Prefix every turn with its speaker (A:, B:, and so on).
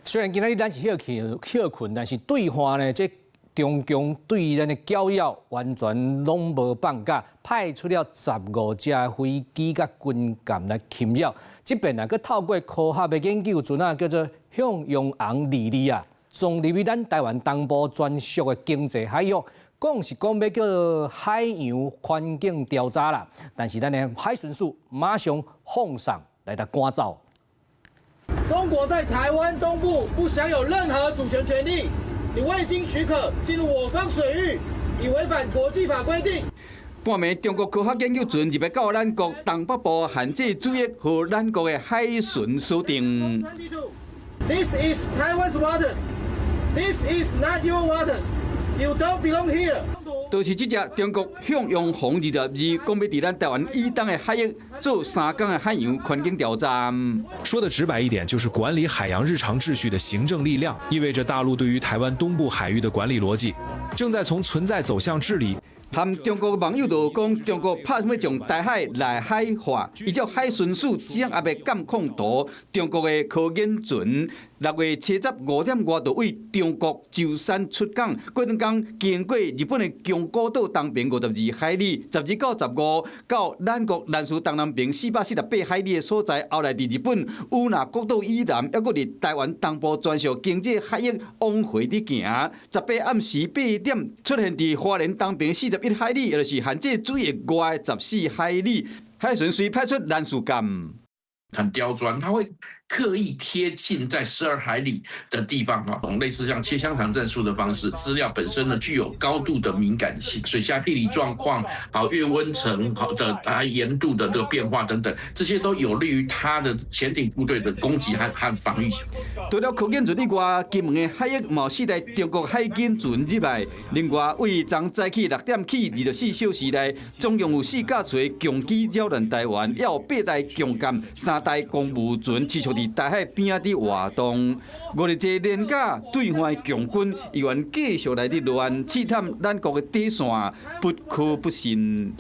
A: 雖然今仔日咱是歇去歇睏，但是對岸呢，這中共對咱的攪擾完全攏無放假，派出了15架飛機佮軍艦來侵擾。這邊啊，閣透過科學的研究船啊，叫做向陽紅22啊，撞入去咱台灣東部專屬的經濟海域，講是講欲叫海洋環境調查啦，但是咱的海巡署馬上放送來共趕走。
B: 中國在台灣東部不享有任何主權權利，你未經許可進入我方水域，已違反國際法規定。
C: 半暝，中國科學研究船入來到咱國東北部限制水域，予咱國的海巡鎖定。
B: This is Taiwan's waters. This is not your waters. You don't belong here.
C: 就是這隻中國向陽紅22，講欲佇咱台灣以東的海域做3工的海洋環境調查。
D: 說得直白一點，就是管理海洋日常秩序的行政力量，意味着大陸對於台灣東部海域的管理邏輯，正在從存在走向治理。
C: 和中國網友就講，中國拍算欲將台海內海化，依照海巡署掌握的監控圖，中國的科研船6月7日5點外就對中國舟山出港，過兩工經過日本的宮古島東邊52海里，12到15到咱國蘭嶼東南邊448海里的所在，後來佇日本與那國島以南，猶閣佇台灣東部專屬經濟海域往回佇行。18暗時8點出現佇花蓮東邊41海里，也就是限制水域外14海里，海巡署派出蘭嶼艦。
E: 很刁鑽，他會刻意貼近在12海里的地方啊，類似像切香腸戰術的方式。資料本身呢具有高度的敏感性，水下地理狀況、好月溫層好的啊鹽度的這個變化等等，這些都有利於他的潛艇部隊的攻擊和防禦。
C: 除了科研船以外，金門的海域嘛有四台中國海警船入來。另外，對昨早起6點起24小時內，總共有四架船共機擾亂台灣，也有八台強艦、三台公務船持續佇台海邊仔佇活動。50個連假對岸的共軍依然繼續來佇亂試探咱國的底線，不可不信。